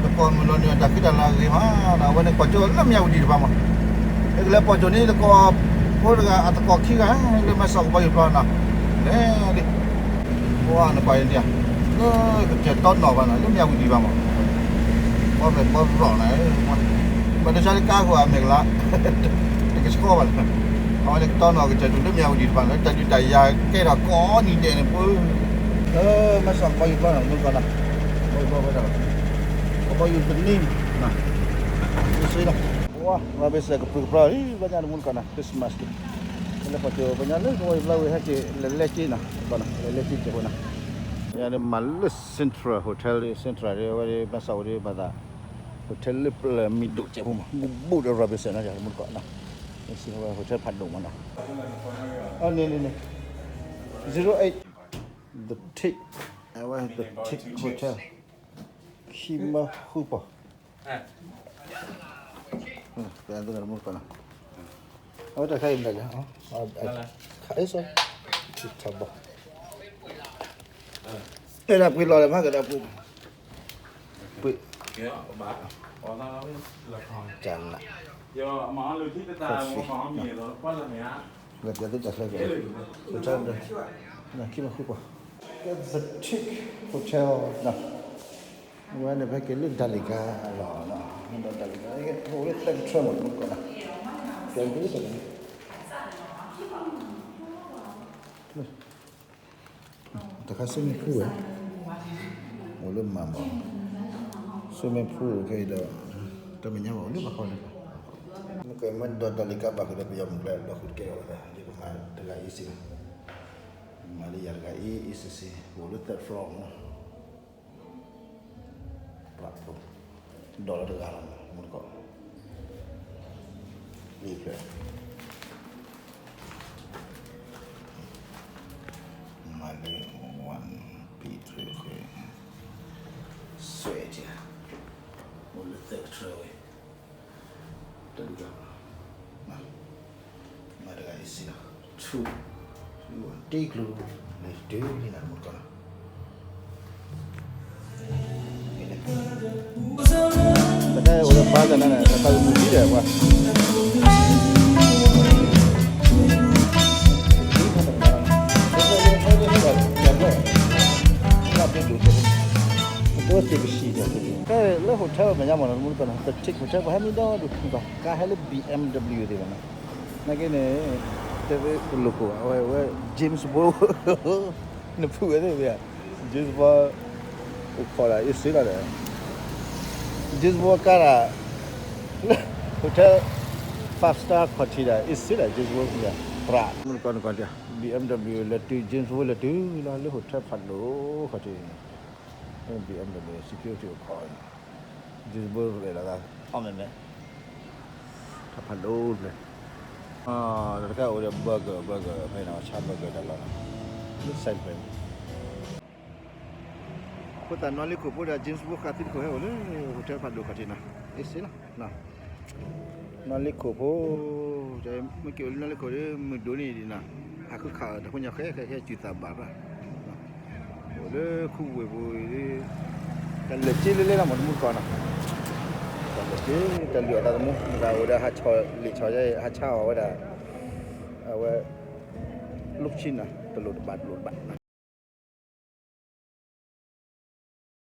တကိးမုၢ်လီၤန့ၣ် တၢ်ဃံတၢ်လၤဂ့ၤမးနီၤ, အဝဲန့ၣ်ကွီၢ်ကၠိလၢမၠၣ်ဝတံၤတဖၣ်မး, ဟဲကလဲၤကွီၢ်ကၠိန့ၣ် တကိးဖိတဂၤအတကိးခံဂၤ လၢမဲၢ်ဆီးကပီၤယူၤပျီနီၤ, လဲၤလံ, ပှၤနကွၢ်အံၤဒ်, လၢကစၢၢ်တီနီၢ်ဘၣ်နီၤ လၢမၠၣ်ဝတံၤဘၣ်မး, ဘီမဲာ်ဘီရီၣ်နီၤ, ဘၣ်တဆါလၢကါဃိအမဲာ်ကလါ, တကဆှီဘၣ်လၢ, အဝဲန့ၣ်ကတီနီၢ်ကစၢၢ်တူၢ်လၢမၠၣ်ဝတံၤတဖၣ်နီၤ တၢ်ဒုးတၢ်ယၤကဲထီၣ်ကိးနံၤဒဲးန့ၣ်ပှၤ လၢမဲၢ်ဆီးကပီၤယူၤပျီနီၤ မုၢ်ကီၢ်နီၤ, ဘီဘီဝဲဒၣ်, ကပီၤယူၤတနံၤ, အ့ၣ်စ့လီၤ, ပှၤ ရဘ့ၣ်စဲး ကပြုၢ်ကပြီၤလံ ဘျီညါတမုၢ်ကီၢ်နီၤ Christmas လံ, လၢပှၤကၠိ ဘျီညါလၢကဝီၤယူၤဘျီဝဲဟဲက့ၤ လဲၤလဲၤက့ၤနီၤ ဘၣ်နီၤ လဲၤလဲၤက့ၤကဲးဖိနီၤ, ယၤန့ၣ်မၤလၢ Central Hotel ဒ် Central ဒ် အဝဲဒ် မဲၢ်ဆီးဝဲဒ် ဘၣ်သး hotel လၢပျၢၤမံၤဒိၣ်ကဲးဖိမး ဘူးဘူးဒီး ရဘ့ၣ်စဲး နီၤ တမုၢ်ကီၢ်နီၤ, အ့ၣ်စ့ hotel ဖးဒိၣ်မးနီၤ, အန့ၣ်န့ၣ်န့ၣ် zero eight The Tick, အဝဲ The Tick Hotel ခံမၢဃုပီၤ, တမုၢ်ကီၢ်နီၤ, အဝဲတၢ်ခါအံၤမတၤလဲၣ်, ခါအ့ၣ်စီ, ထီဘီ, အဲၣ်ဒၣ်ပှ့ၤလီၤလဲၣ်မး ကဒၣ်ပှ့ၤ, ပှ့ၤ, ကနး, လၢပျၢၤသုတၢ်ချၢက့ၤ, ခံမၢဃုပီၤ, The Tick Hotel နီၤ, ဝဲန့ၣ်ဖဲက့ၤလၢတၢ်လံၤကါလီၤနီၤ, ဒီးတၢ်လံၤကါ အိၣ်လၢသဲကထၢမး တမုၢ်ကီၢ်နီၤ, ကဲက့ၤလၢတၢ်လံၤ တခါ swimming pool ဝဲ, အိၣ်လၢမၤမး, swimming pool ခဲအံၤဒီး တမဲာ်ညါဘၣ် အိၣ်လၢဘၣ်ခီန့ၣ်, မ့ၢ်ကဲမ့ၢ်ဒီးတၢ်လံၤကါဘၣ်ကဒီး ပယီၤမုၣ်ကျဲဒီးဃုာ်တကဲအီၤဝဲဒၣ် ယကမၤတဂၤအ့ၣ်စ့လီၤ, မၤလၢယၤတဂၤအ့ၣ်အ့ၣ်စ့စ့ အိၣ်လၢ third floor မး ပျၢ်ဖိ, ဒီးလၢတဂၤလီၤ မုၢ်တကိး, အံၤဖျဲၣ်, မၤလၢ one, two, three, ဆွဲတၢ်, အိၣ်လၢသဲကထၢဝဲ, တၢ်ဒုးတၢ်, မၤတဂၤအ့ၣ်စ့လီၤ, two, one, တ့ကျိၤ, လၢတုၤလံနၤ မုၢ်တကိးနီၤ ပတဲအိၣ်လၢပၢ်တနၤန့ၣ် တၢ်သးကမုၣ်သံဒီးပှၤ, လၢ hotel မဲာ်ညါမးနီၤ တမုၢ်တကိးနီၤ The Tick Hotel ပှၤဟဲမံဒီဒူၣ် ကါဟဲလၢ BMW သ့ၣ်မးနီၤ, နာ်က့န့ၣ် တဲဝဲကလိာ်ကိး အဝဲ James Bond နဖုၣ်ဝဲသ့ၣ်ဝဲ James Bond အိၣ်ခိးဒၣ်အ့ၣ်စ့လီၤဒီး James Bond ကါဒၣ် လၢ hotel five star ခီၣ်ထံးဒၣ် အ့ၣ်စ့လီၤ James Bond သ့ၣ် ပြး မုၢ်တကိးနကိး BMW လဲၤတုၤ James Bond လဲၤတုၤလီၤ လၢ hotel ဖးဒိၣ်ခီၣ်ထံးန့ၣ် BMW security အိၣ်ခိးန့ၣ် James Bond ရဲၣ်လီၤသး အီၣ်မ့ၢ်မ့ၢ် တၢ်ဖးဒိၣ်တဖျၢၣ်, တၢ်တခါအိၣ်ဒီး burger burger ဖဲန့ၣ် ဆါ burger တၢ်လီၤ, လၢ side ဖဲန့ၣ်, အဃိသတးနီၣ်လ့ခိၣ်ဖိဒီး James Bond ဃာ်သံတခိၣ်ဟဲအိၣ်လၢ hotel ဖးဒိၣ်ခီၣ်ထံးနီၤ, အ့ၣ်စ့လီၤ, နီၣ်လ့ခိၣ်ဖိ မ့ၢ်က့ၤအိၣ်လၢနီၣ်လ့ခိၣ်ဒီး မုၢ်ဒိၣ်န့ၣ်ဒ်နီၤ, ဟးဃုခးတၢ်ဖိညါဃဲဃဲဃဲ စုသးဘၣ်ရၣ် အိၣ်လၢခူဝ့ၢ်ပူၤ, တၢ်လၢာ်က့လၢလဲလီၤမး တမူတကိးနီၤ, တၢ်လၢာ်က့ တၢ်လုၢ်အီၣ်သးသမူ မတၤအိၣ်ဒီးဟးဆီၣ်လံာ်ဆီၣ်ယဲ ဟးဆါအီၣ်ဝဲဒၣ်, အဝဲ လီၢ်ခံနီၤ တလိၣ်တဘၣ်တလိၣ်တဘၣ်